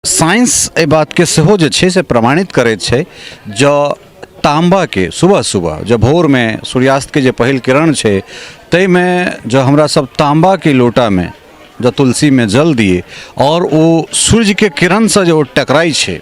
Science एहि बातके सेहो जे छै से प्रमाणित करैत छै। जँ ताम्बाके सुबह सुबह जँ भोरमे सूर्यास्तके जे पहिल किरण छै, ताहिमे जँ हमरा सब ताम्बाके लोटामे जँ तुलसीमे जल दिए आओर ओ सूर्यके किरणसँ जे ओ टकराइ छै,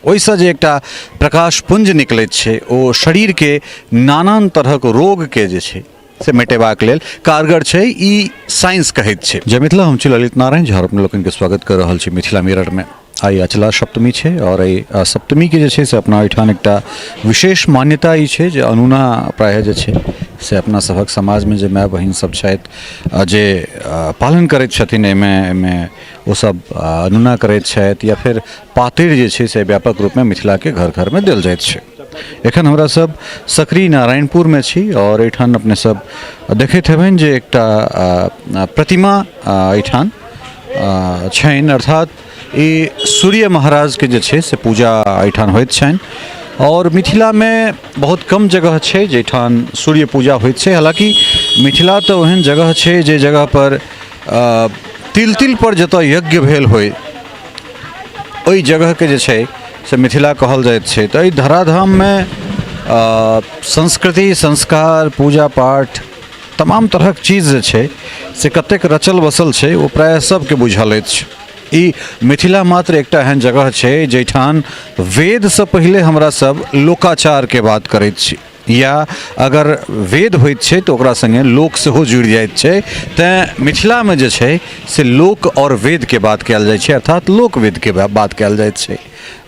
ओहिसँ जे एकटा प्रकाश पुञ्ज निकलैत छै, ओ शरीरके नानान तरहक रोगके जे छै से मेटेबाक लेल कारगर छै, ई साइंस कहैत छै। जय मिथिला, हम छी ललित नारायण झा, अपने लोकनिके स्वागत कर रहल छी मिथिला मिररमे। आइ अचला सप्तमी छै आओर एहि सप्तमीके जे छै से अपना ओहिठाम एकटा विशेष मान्यता ई छै जे अनुना प्रायः जे छै से अपना सभक समाजमे जे माय बहिन सब छथि, जे पालन करैत छथिन, एहिमे ओसब अनुना करैत छथि या फेर पातरि जे छै से व्यापक रूपमे मिथिलाके घर घरमे देल जाइत छै। एखन हमरा सब सकरी नारायणपुरमे छी आओर एहिठाम अपने सब देखैत हेबनि जे एकटा प्रतिमा एहिठाम छनि, अर्थात ई सूर्य महाराजके जे छै से पूजा एहिठाम होइत छनि। आओर मिथिलामे बहुत कम जगह छै जाहिठाम सूर्य पूजा होइत छै। हालाँकि मिथिला तऽ ओहन जगह छै जे जगहपर तिल तिलपर जतऽ यज्ञ भेल होइ, ओहि जगहके जे छै से मिथिला कहल जाइत छै। तऽ एहि धराधाममे संस्कृति, संस्कार, पूजा पाठ, तमाम तरहक चीज जे छै से कतेक रचल बसल छै, ओ प्रायः सबके बुझल अछि। ई मिथिला मात्र एकटा एहन जगह छै जाहिठाम वेदसँ पहिले हमरा सब लोकाचारके बात करैत छी, या अगर वेद होइत छै तऽ ओकरा सङ्गे लोक सेहो जुड़ि जाइत छै। तैँ मिथिलामे जे छै से लोक आओर वेदके बात कयल जाइ छै, अर्थात लोक वेदके बात कयल जाइत छै।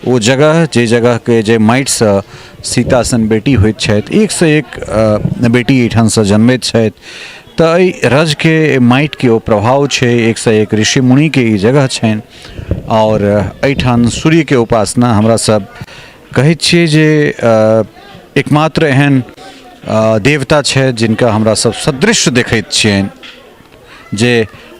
ओ जगह जे जगहके जे माटिसँ सीता सन बेटी होइत छथि, एकसँ एक बेटी एहिठामसँ जनमैत छथि, तऽ एहि रजके माटिके ओ प्रभाव छै। एकसँ एक ऋषि मुनिके ई जगह छनि आओर एहिठाम सूर्यके उपासना हमरा सब कहै छियै जे एकमात्र एहन देवता छथि जिनका हमरा सब सदृश देखैत छियनि, जे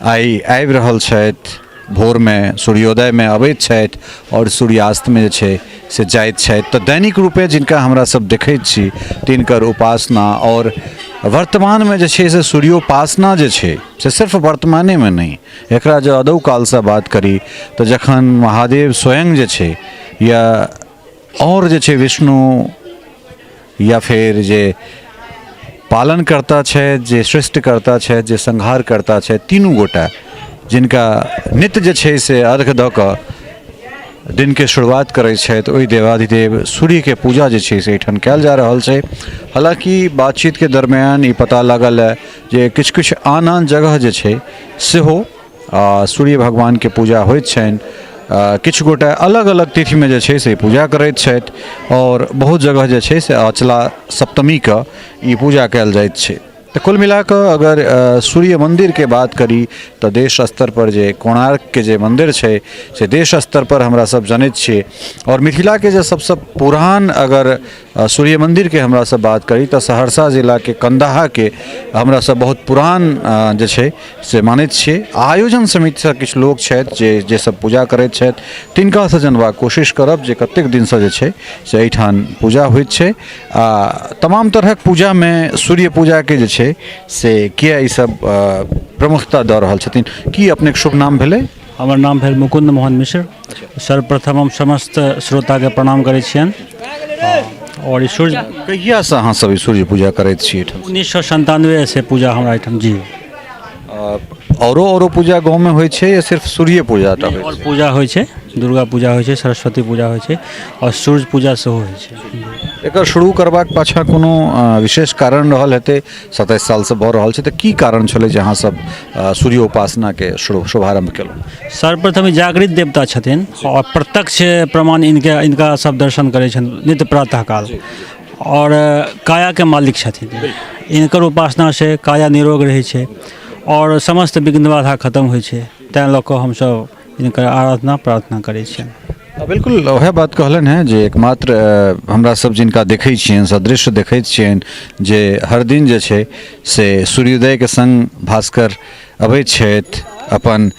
आइ आबि रहल छथि, भोरमे सूर्योदयमे अबैत छथि आओर सूर्यास्तमे जे छै से जाइत छथि। तऽ दैनिक रूपे जिनका हमरा सब देखैत छी, तिनकर उपासना आओर वर्तमानमे जे छै से सूर्योपासना जे छै से सिर्फ वर्तमानेमे नहि, एकरा जँ अदौ कालसँ बात करी तऽ जखन महादेव स्वयं जे छै या आओर जे छै विष्णु या फेर जे पालनकर्ता छथि, जे सृष्टिकर्ता छथि, जे संहारकर्ता छथि, तीनू गोटा जिनका नित्य जे छै से अर्घ दऽ कऽ दिनके शुरुआत करै छथि, ओहि देवाधिदेव सूर्यके पूजा जे छै से एहिठाम कयल जा रहल छै। हालाँकि बातचीतके दरमियान ई पता लागल हँ जे किछु किछु आन आन जगह जे छै सेहो सूर्य भगवानके पूजा होइत छनि। किछु गोटे अलग अलग तिथिमे जे छै से पूजा करैत छथि आओर बहुत जगह जे छै से अचला सप्तमीके ई पूजा कयल जाइत छै। तऽ कुल मिलाकऽ अगर सूर्य मन्दिरके बात करी तऽ देश स्तरपर जे कोणार्कके जे मन्दिर छै से देश स्तरपर हमरा सब जनैत छियै। आओर मिथिलाके जे सबसँ पुरान अगर सूर्य मन्दिरके हमरा सब बात करी तऽ सहरसा जिलाके कन्दाहाके हमरा सब बहुत पुरान जे छै से मानैत छियै। आयोजन समितिसँ किछु लोक छथि जे जे सब पूजा करैत छथि, तिनकासँ जनबाक कोशिश करब जे कतेक दिनसँ जे छै से एहिठाम पूजा होइत छै आ तमाम तरहक पूजामे सूर्य पूजाके जे छै से किया ई सब प्रमुखता दऽ रहल छथिन। की अपनेके शुभ नाम भेलै? हमर नाम भेल मुकुन्द मोहन मिश्र। सर्वप्रथम हम समस्त श्रोताके प्रणाम करै छियनि आओर ई सूर्य कहियासँ अहाँ सब ई सूर्य पूजा करैत छी एहिठाम? 1997सँ पूजा हमरा एहिठाम जी। औरो औरो पूजा गाँवमे होइ छै या सिर्फ सूर्ये पूजा टा होइ आओर छै? पूजा होइ छै, दुर्गा पूजा होइ छै, सरस्वती पूजा होइ छै आओर सूर्य पूजा सेहो होइ छै। एकर शुरू करबाक पाछाँ कोनो विशेष कारण रहल हेतै? 27 सालसँ भऽ रहल छै, तऽ की कारण छलै जे अहाँ सब सूर्य उपासनाके शुरू शुभारम्भ केलहुँ? सर्वप्रथम ई जागृत देवता छथिन आओर प्रत्यक्ष प्रमाण इनके इनका सब दर्शन करै छनि नित्य प्रातः काल आओर कायाके मालिक छथिन। इनकर उपासनासँ काया निरोग रहै छै आओर समस्त विघ्न बाधा खतम होइ छै। तैँ लऽ कऽ हमसब हिनकर आराधना प्रार्थना करै छियनि। बिल्कुल वएह बात कहलनि हेँ जे एकमात्र हमरा सब जिनका देखै छियनि, सदृश देखैत छियनि, जे हर दिन जे छै से सूर्योदयके सङ्ग भास्कर अबैत छथि, अपन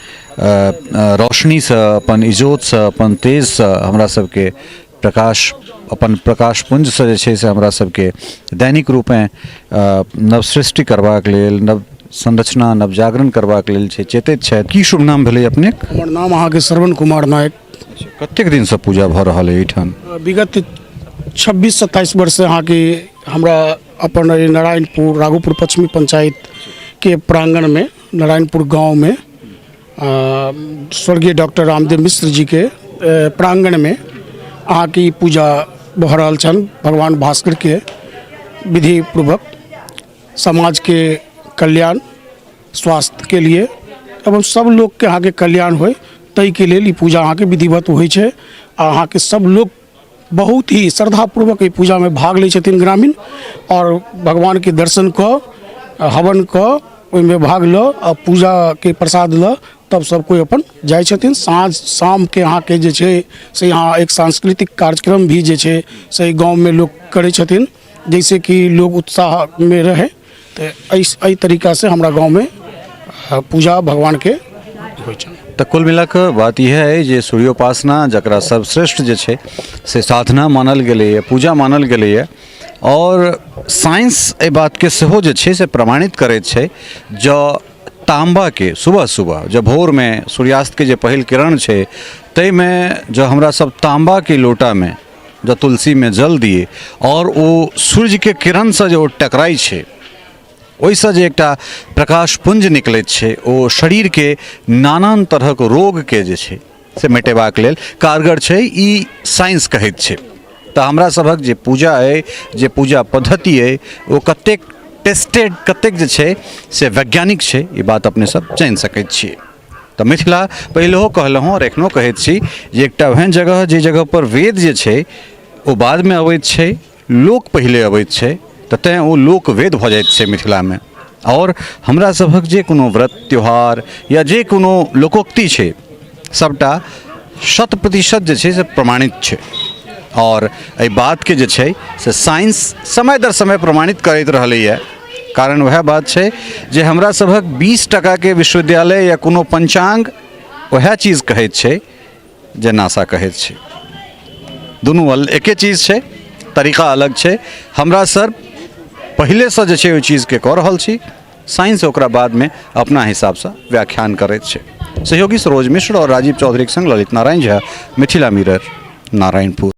रोशनीसँ, अपन इजोतसँ, अपन तेजसँ हमरा सबके प्रकाश, अपन प्रकाश पुञ्जसँ जे छै से हमरा सबके दैनिक रूपेँ नव सृष्टि करबाक लेल, नव संरचना, नव जागरण करबाक लेल छै चेतैत छथि। की शुभ नाम भेलै अपनेक? हमर नाम अहाँके श्रवण कुमार नायक। कतेक दिनसँ पूजा भऽ रहल अइ एहिठाम? विगत 26-27 वर्षसँ अहाँके हमरा अपन एहि नारायणपुर राघोपुर पश्चिमी पंचायतके प्रांगणमे नारायणपुर गाँवमे स्वर्गीय डॉक्टर रामदेव मिश्र जीके प्रांगणमे अहाँके ई पूजा भऽ रहल छनि। भगवान भास्करके विधिपूर्वक समाजके कल्याण स्वास्थ्यके लिए एवं सब लोकके अहाँके कल्याण होइ ताहिके लेल ई पूजा अहाँके विधिवत होइ छै। आ अहाँके सब लोक बहुत ही श्रद्धापूर्वक एहि पूजामे भाग लै छथिन ग्रामीण, आओर भगवानके दर्शन कऽ हवन कऽ ओहिमे भाग लऽ आ पूजाके प्रसाद लऽ तब सब कोइ अपन जाइ छथिन। साँझ शामके अहाँके जे छै से यहाँ एक सांस्कृतिक कार्यक्रम भी जे छै से एहि गाँवमे लोक करै छथिन, जाहिसँ कि लोक उत्साहमे रहै। तऽ एहि तरीकासँ हमरा गाँवमे पूजा भगवानके होइ छनि। तऽ कुल मिला कऽ बात इएह अइ जे सूर्योपासना जकरा सर्वश्रेष्ठ जे छै से साधना मानल गेलैए, पूजा मानल गेलैए, आओर साइंस एहि बातके सेहो जे छै से प्रमाणित करैत छै। जँ ताम्बाके सुबह सुबह जँ भोरमे सूर्यास्तके जे पहिल किरण छै ताहिमे जँ हमरा सब ताम्बाके लोटामे जँ तुलसीमे जल दिए आओर ओ सूर्यके किरणसँ जे ओ टकराइ छै, ओहिसँ जे एकटा प्रकाश पुञ्ज निकलैत छै ओ शरीरके नानान तरहक रोगके जे छै से मिटेबाक लेल कारगर छै, ई साइंस कहैत छै। तऽ हमरा सभक जे पूजा अइ, जे पूजा पद्धति अइ, ओ कतेक टेस्टेड, कतेक जे छै से वैज्ञानिक छै, ई बात अपने सब जानि सकैत छियै। तऽ मिथिला पहिलहो कहलहुँ आओर एखनो कहैत छी जे एकटा ओहन जगह जे जगहपर वेद जे छै ओ बादमे अबैत छै, लोक पहिले अबैत छै, तऽ तैँ ओ लोक वेद भऽ जाइत छै मिथिलामे। आओर हमरा सभक जे कोनो व्रत त्यौहार या जे कोनो लोकोक्ति छै सभटा 100% जे छै से प्रमाणित छै, आओर एहि बातके जे छै से साइंस समय दर समय प्रमाणित करैत रहलैए। कारण वएह बात छै जे हमरा सभक 20 टकाके विश्वविद्यालय या कोनो पञ्चाङ्ग वएह चीज कहैत छै जे नासा कहैत छै। दुनू एके चीज छै, तरीका अलग छै। हमरा सर पहिलेसँ जे छै ओहि चीजके कऽ रहल छी, साइंस ओकरा बादमे अपना हिसाबसँ व्याख्यान करैत छै। सहयोगी सरोज मिश्र आओर राजीव चौधरीके सङ्ग ललित नारायण झा, मिथिला मिरर, नारायणपुर।